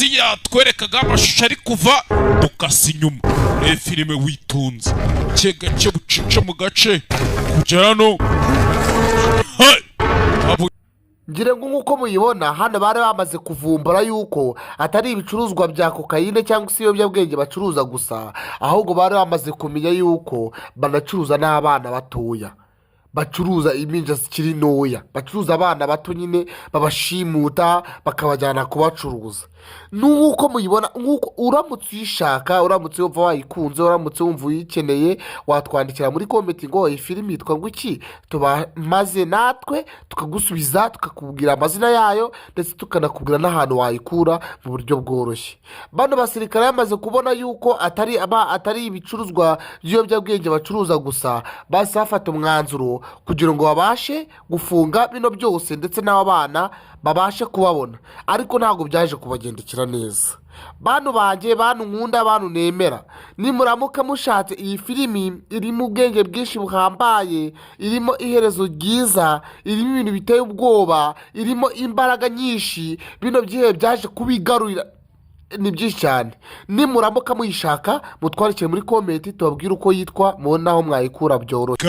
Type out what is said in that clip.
Mugozi yatwerekaga amashusho ari kuva. Dukasa inyuma. Reba filime witonze, gake gake, bucece mu gace kugera hano. Hey! Ngira ngo nk'uko muyibona hano, bari bamaze kuvumbura yuko atari ibicuruzwa bya kokayine cyangwa se ibiyobyabwenge bacuruza gusa, ahubwo bari bamaze kumenya yuko banacuruza n'abana batoya, bacuruza impinja zikiri ntoya, bacuruza abana bato nyine, babashimuta bakabajyana kubacuruza. Nk'uko muyibona, nk'uko uramutse uyishaka, uramutse wumva wayikunze, uramutse wumva uyikeneye, watwandikira muri comment ngo iyi filimi yitwa ngo iki, tuba maze natwe tukagusubiza, tukakubwira amazina yayo, ndetse tukanakubwira n'ahantu wayikura mu buryo bworoshye. Bano basirikare bamaze kubona yuko atari ibicuruzwa by'ibiyobyabwenge bacuruza gusa, bahise bafata umwanzuro kugira ngo babashe gufunga bino byose, ndetse n'aba bana babashe kubabona. Ariko ntabwo byaje kubagendekera neza. Bantu banjye, bantu nkunda, bantu nemera, nimuramuka mushatse iyi filimi, irimo ubwenge bwinshi buhambaye, irimo iherezo ryiza, irimo ibintu biteye ubwoba, irimo imbaraga nyinshi. Bino byihebe byaje kubigarurira ni byinshi cyane. Nimuramuka muyishaka, mutwandikire muri comment, tubabwire uko yitwa, mubone aho mwayikura byoroshye.